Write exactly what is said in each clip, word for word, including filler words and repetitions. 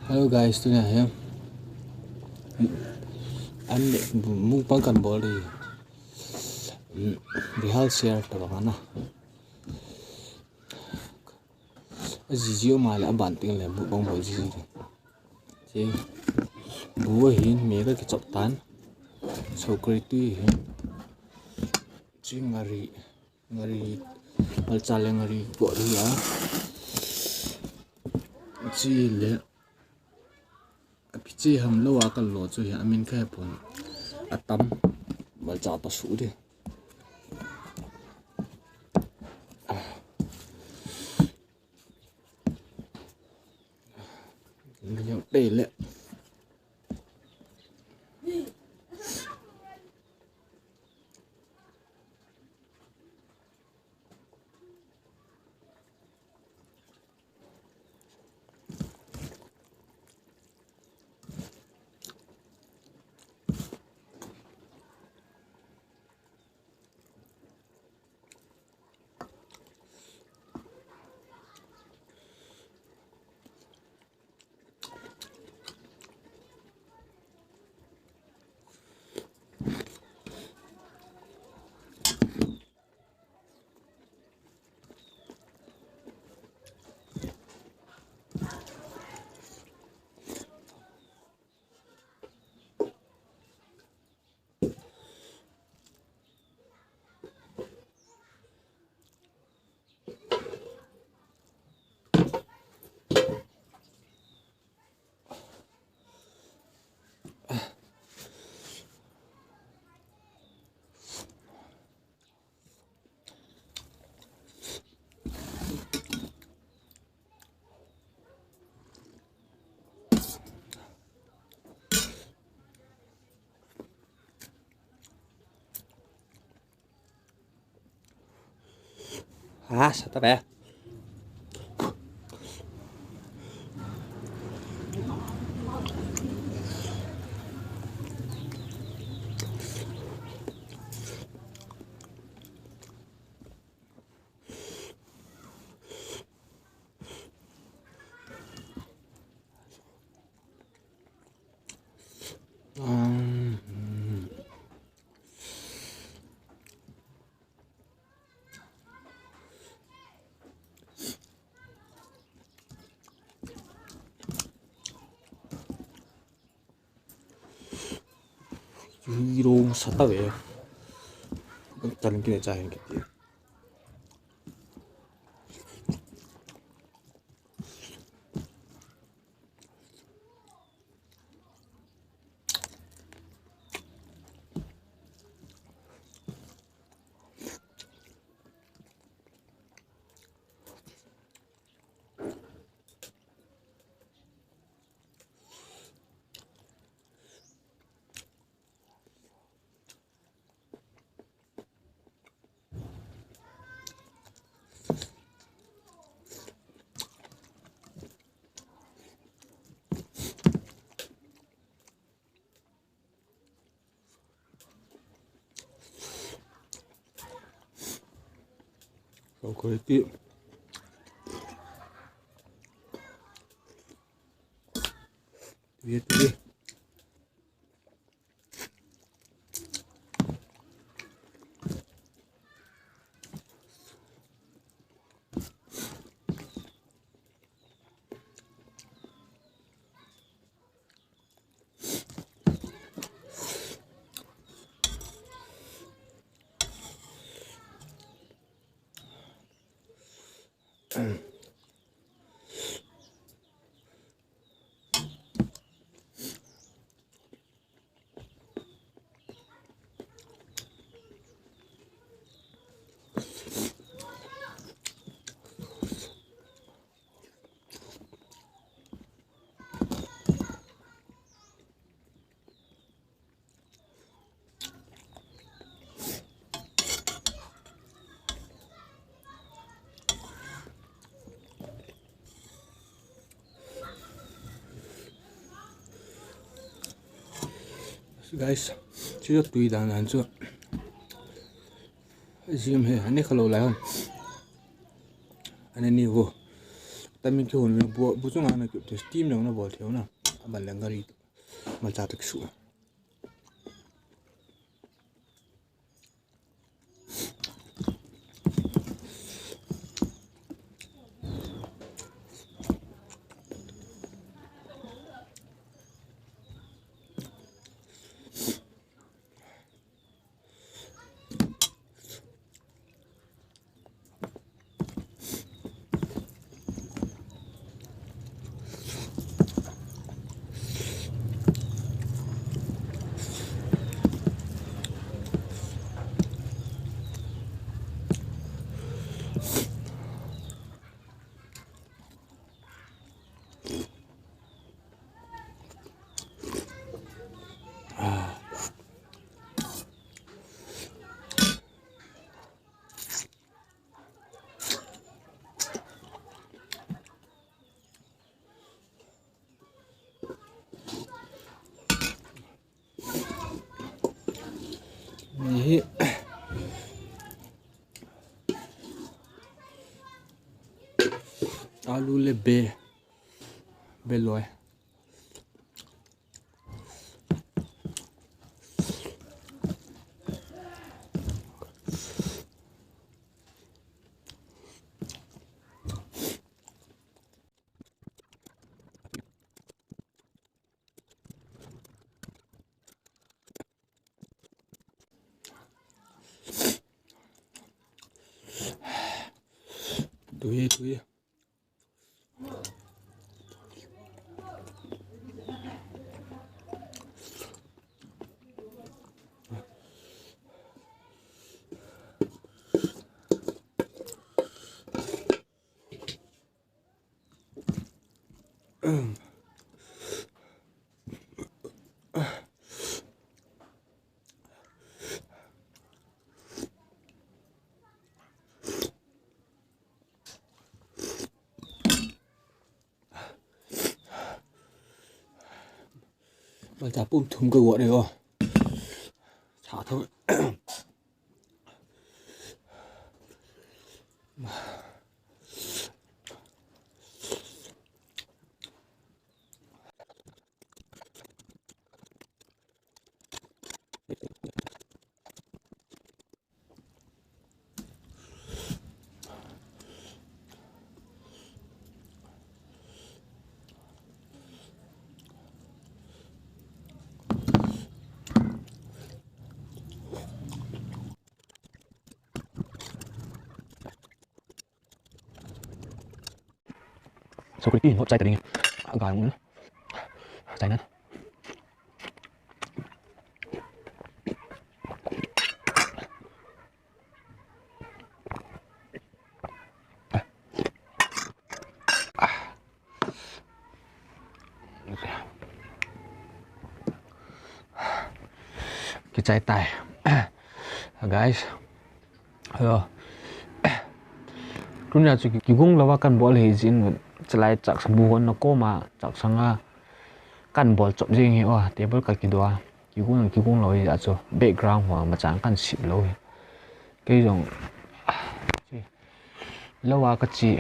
Hello guys, tuna hi an mukbang kan bol di. Bihal share ta bang ana. Aji ji o ma le aban ting le mukbang bol ji ji. Che. Bu ahin me ka kichop tan. Sokri tui hin. Che ngari. Ngari, malcha le ngari po ri a. Chile. Apiche ham lo a kalo chu hi amin kha pon. Atam. Malcha pa su de. Ngari te le. Ah, sa ta be. Yurong sata ve. Kan kine cha hin kiti. Chocolate. Tuye, tuye. Guys, chu chu tui dan dan chu. Jim he, ani kha lou lai hon. Ani ni vo. Tamin kihon bu, bu chunga na kip te steam jong na bol thei u na. Aban le gari malcha tak su. Hi alu le be, be loi. Tui, tui. Malcha pum thum ka got e o. Sa thum. Security hin hot chai ta ding. Aga ngun. Chai nan. Kichai tai. Guys. Hello. Tunia chu kigong lova kan bol hi jin chalai chaksa bu hon na koma chaksa nga kan bol chop jing hi o table ka kidoa. Kigong kigong lo hi a chu background ho ma chang kan sip lo hi. Kei jong lova ka chi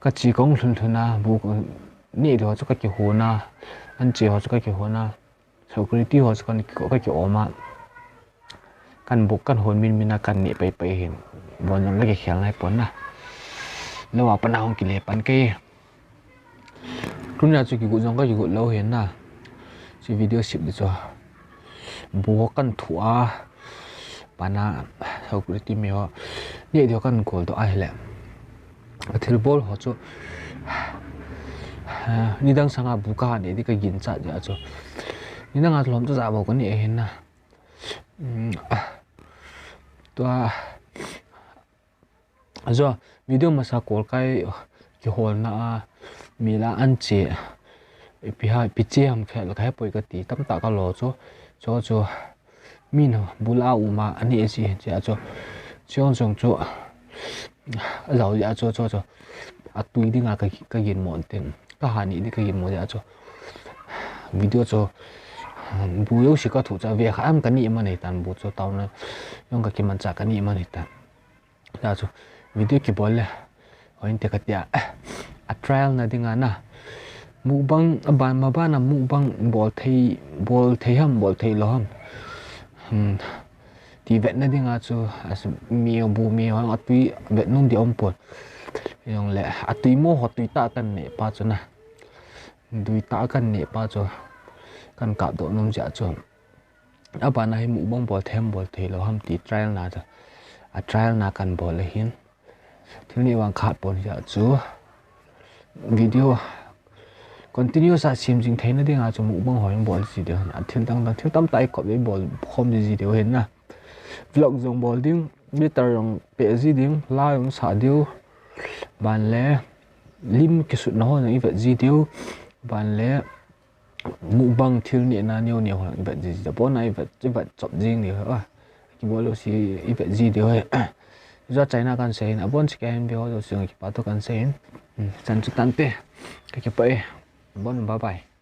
ka chi kong lhun lhun a bu ni ho chu ka kihon a an chi ho chu ka kihon a. Security ho chu kan ki, ka ki om a. Kan buk kan hon min min a kan neh pai pai hin. Bon jong la kikhel nai pon na. Lou a pan a hung kile pan kei. Tunia chu kigot jong ka kigot lou hin na. Chu video sip di chu. Bu kan thu a. Pan a security mi ho. Neh di ho kan kol doh a hile. Ka thilbol ho chu, nidang sanga bu ka neh di ka ginchat jeh a chu. Nidang a lhom chu ja bou ka neh ahin na. Tua, jo, video masa kol kai kiholna a, mi la an che, ipi ha, ipi che ham khel ka hepoi ka ti, tamtah ka lo chu, chu chu. Min bul a um a, ani e si, jeh a chu. Chiong chong chu, a jao jeh a chu, chu, chu. A tui ding a ka, ka gin mo tin. Ka ha ni di ka gin mo jeh a chu. Video chu, bu yo si ka thu cha ve kha am ka ni ma nei tan bu chu tao na. Yong ka kiman cha ka ni ma nei tan. Jeh a chu, video kibol le. Hoi inte ka tia. A trial na dinga na. Mukbang, aban, maban a mukbang bol thei, bol thei ham, bol thei lou ham. Hmm. Ti vetna dinga chu, as mi bu mi ho atui vet nom di um pon. Jong le, atui mo ho tui tah kan neh pa chu na. Tui tah kan neh pa chu. Kan kap doh nom jeh chu. Aban a hi mukbang bol thei ham, bol thei lou ham ti trial na chu. A trial na kan bol ahin. Thil neh vang khat pon jeh chu. Video continuous a sem jing theina dinga chu mukbang ho jong bol ji diu hin. A thil dang dang, thil tamtah i kop le bol khom ji diu hin na. Vlog jong bol ding, guitar jong pe ji ding, la jong sa diu. Ban le lim kisutna ho jong i vet ji diu. Ban le mukbang thil nehna neo neo ho jong i vet ji diu. Abon a i vet, i vet chop jing diu. Ah, kibol lou si i vet ji diu hi. Jua chaina kan sei in, abon si ka hin ve ho jouse jong kipa thu kan sei in. Hmm, chan chu tante. Ka kipah e. Abon, bye bye.